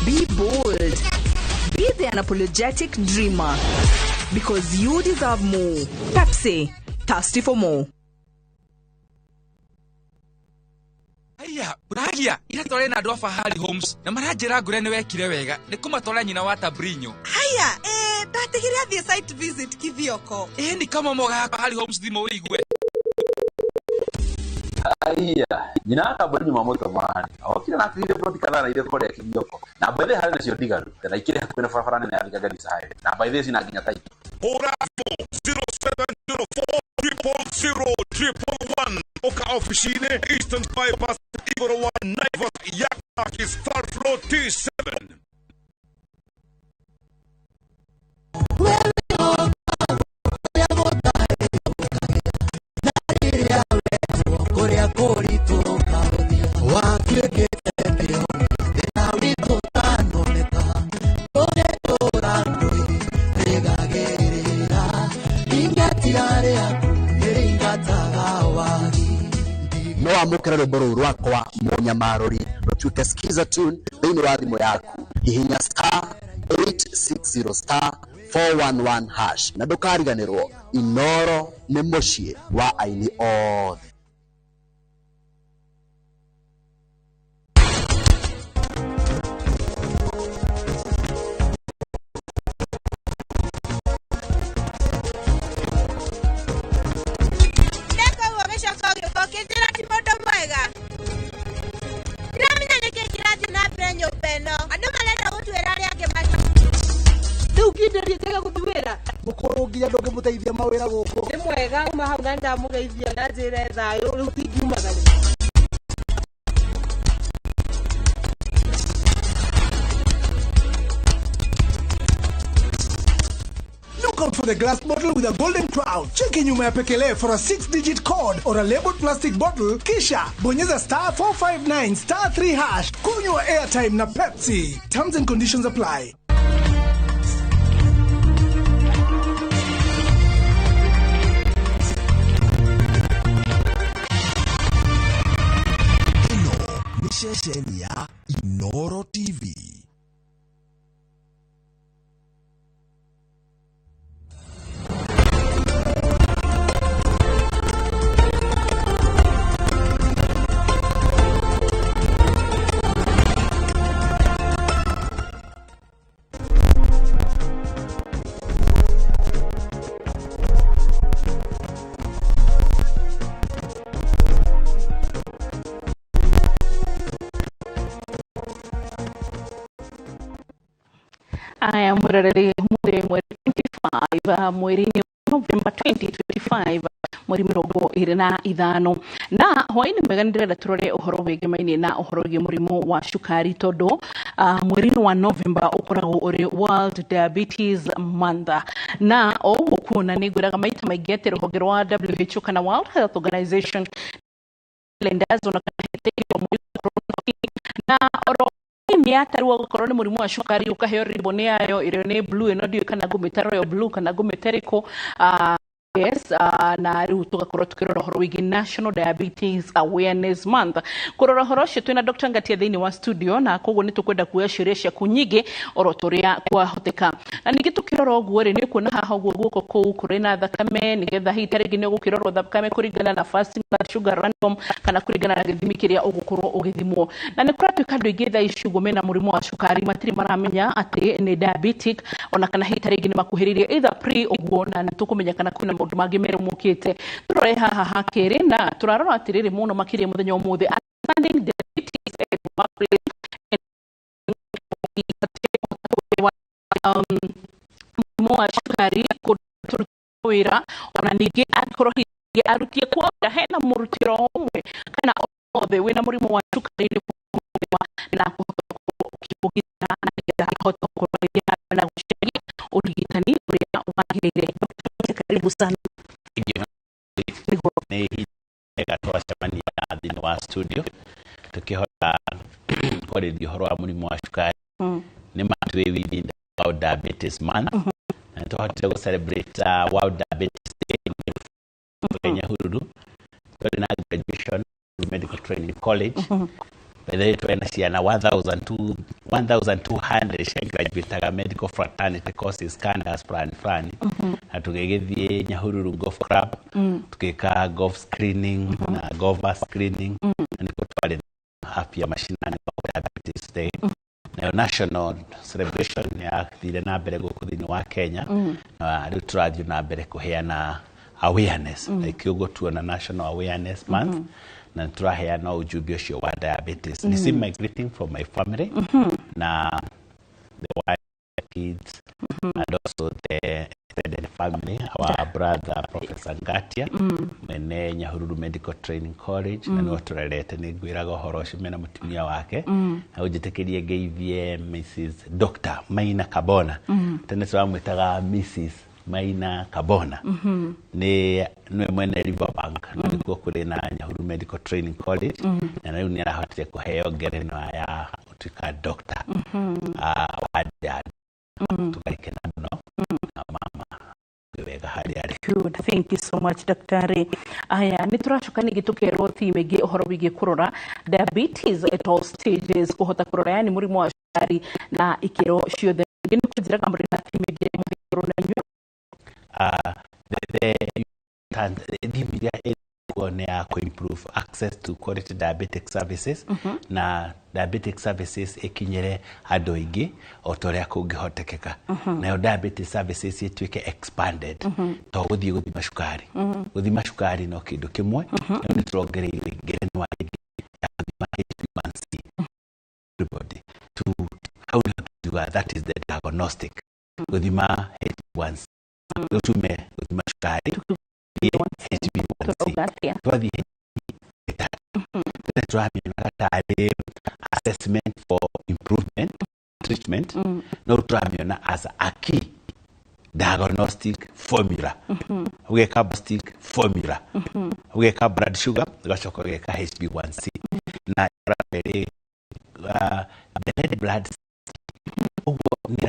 Be bold. Be the unapologetic dreamer. Because you deserve more. Pepsi, thirsty for more. Aya, Buragia, ira tware na andũ a Fahari Homes na maranjĩra ngũre nĩ wekire wega nĩ kũmatwara nyina wa Tabrinyo. Haya, ndatigire athiĩ site visit Kithioko. Ĩ ni kama moga Fahari Homes thimũ wĩigue. Aya, nyina wa Tabrinyo mamũtũmani. Okire na atigire ploti kadhaa na irĩ kũrĩa Kithioko. Na by the way harĩ nacio ndigaru. Na ikĩrĩ hakuhĩ na barabara nene ya Thika Garissa Highway. Na by the way cina nginya title. Hũra 0704 000 111 oka ofici-inĩ Eastern Bypass igũrũ wa Naivas Yakakis third floor T7. No wamũkĩre rwĩmbo rũu rwakwa mũnyamarũri rũtuĩke skiza tune thĩinĩ wa thimũ yaku. Hihinya star 860 star 411 hash na ndũkariganĩrwo Inoro nĩ mũciĩ wa aini othe. Ndeka ũguo ũgĩcoka ũgĩũka ũkĩnjĩra ti mũndũ mwega. Ndiramenya nĩkĩ kĩrathiĩ na mbere nyũmba ĩno. Andũ marenda gũtuĩra arĩa angĩ matua. Rĩu ngindĩrie njage gũthiĩ wĩra. Mũkũrũ nginya ndũngĩmũteithia mawĩra gũkũ. Nĩ mwega uma hau na ndamũgeithia na njĩre thayũ rĩu tingiumagara. Look out for the glass bottle with a golden crown. Cheki nyuma ya pekele for a 6-digit code or a labeled plastic bottle. Kisha bonyeza star 459 star 3 hash. Kunywa airtime na Pepsi. Terms and conditions apply. Ĩno nĩ ceceni ya Inoro TV. Aya mwĩroreri mweri mweri 25 mweri-inĩ November 2025 mweri mĩrongo ĩrĩ na ithano na hwaĩ-inĩ mwega nĩ ndĩrenda tũrore ũhoro wĩgemaine na ũhoro wĩgiĩ mũrimũ wa cukari tondũ mweri-inĩ wa November ũkoragwo ũrĩ World Diabetes Month na o ũguo kuona nĩ ngwĩraga maita maingĩ atĩ rũhonge rwa WHO kana World Health Organization calendars ona kana hetĩkĩrio na oro mĩatarwo gũkorwo nĩ mũrimũ wa cukari ũkaheo ribbon yayo ĩrĩa nĩ blue ĩno ndiũĩ kana ngũmĩta royal blue kana ngũmĩta ĩrĩkũ. Yes, na rĩu tũgakorwo tũkĩrora ũhoro wĩgiĩ National Diabetes Awareness Month. Kũrora ũhoro ũcio twĩna Dr. Ngatia thĩinĩ wa studio na koguo nĩ tũkwenda kuoya ciũria ciaku nyingĩ oro tũrĩa kwahoteka. Na ningĩ tũkĩrora ũguo rĩ, nĩ ũkuona haha ũguo guoko kũu kũrĩ na thakame nĩgetha hihi ta rĩngĩ nĩ ũgũkĩrorwo thakame kũringana na fasting blood sugar random kana kũringana na gĩthimi kĩrĩa ũgũkorwo ũgĩthimwo. Na nĩ kũratuĩka andũ aingĩ thaa ici ũguo mena mũrimũ wa cukari matirĩ maramenya atĩ nĩ diabetic ona kana hihi ta rĩngĩ nĩ makuhĩrĩirie either pre ũguo na nĩ tũkũmenya kana kwĩna maũndũ mangĩ merũ mokĩte. Tũrore haha ha kerĩ na tũrarora atĩrĩrĩ mũno makĩria mũthenya ũmũthĩ understanding diabetes at workplace mũrimũ wa cukari kũndũ wĩra ona ningĩ angĩkorwo hihi aruti kwa wĩra hena mũrutĩro ũmwe kana othe wĩna mũrimũ wa cukari nĩ na kũhota gũkorwo ũkĩũgitĩra na nĩgetha ahote gũkorwo agĩthiĩ na mbere na gũcaria ũrigitani ũrĩa wagĩrĩire. Karibu sana. Nĩ ihinda twacemania thĩinĩ wa studio tũkĩhota kwarĩrĩria ũhoro wa mũrimũ wa cukari. Nĩ ma twĩ within the World Diabetes Month na nĩtwahotire gũ celebrate World Diabetes Day Nyahururu. Twarĩ na graduation Medical Training College. By the way, twena ciana 1200 1200 ciagraduataga medical fraternity courses candas fulani fulani, na tũgĩgĩthiĩ Nyahururu Golf Club, tũgĩka golf screening na golfer screening, na nĩkuo twarĩ afya mashinani wa Diabetes Day. Nayo national celebration yathire na mbere gũkũ thĩinĩ wa Kenya, na rĩu tũrathiĩ na mbere kũheana awareness, like ũguo tuona National Awareness Month, na nĩ tũraheana ujumbe ũcio wa diabetes. Receive my greeting from my family na the wife, the kids, and also the extended family, our brother Professor Ngatia, mwene Nyahururu Medical Training College, na nĩwe tũrerete, nĩ ngwĩraga ũhoro ũcio mena mũtumia wake. Na ũnjĩtĩkĩrie ngeithie Mrs. Dr. Maina Kabona. Tene tũramwĩtaga Mrs. Maina Kabona. Nĩ nĩwe mwene Riverbank, na nĩkuo kũrĩ na Nyahururu Medical Training College, na rĩu nĩ arahotire kũheo ngerenwa ya gũtuĩka doctor. Ah, wa tũgakena mũno na mama wĩ wega harĩa arĩ. Good. Thank you so much, daktari. Aya, nĩ tũracoka ningĩ tũkerwo theme ĩngĩ ũhoro wĩgiĩ kũrora diabetes at all stages, kũhota kũrora yani mũrimũ wa cukari na ikĩro ciothe. Ningĩ nĩ kũnjĩraga mũrĩ na theme ĩngĩ mũngĩkorwo na inyuĩ. The theme iria ĩkuo nĩ ya kũ-improve access to quality diabetic services, na diabetic services ĩkinyĩre andũ aingĩ o ta ũrĩa kũngĩhotekeka. Nayo diabetes services ĩtuĩke expanded, to gũthiĩ gũthima cukari. Gũthima cukari no kĩndũ kĩmwe. Rĩu nĩ tũrongereire ngerenwa ĩngĩ ya gũthima HbA1c, everybody to hau nĩho tuga that is the diagnostic, gũthima HbA1c. Rĩu tume gũthima cukari, thiĩ HbA1c. Tũrauga atĩa? Twathiĩ ĩtatũ, tene tũramĩonaga tarĩ assessment for improvement treatment, no rĩu tũramĩona as a key diagnostic formula. Ũgeka diagnostic formula, ũgeka blood sugar, ũgacoka ũgeka HbA1c, na ĩkoragwo ĩrĩ the red blood, ũguo nĩ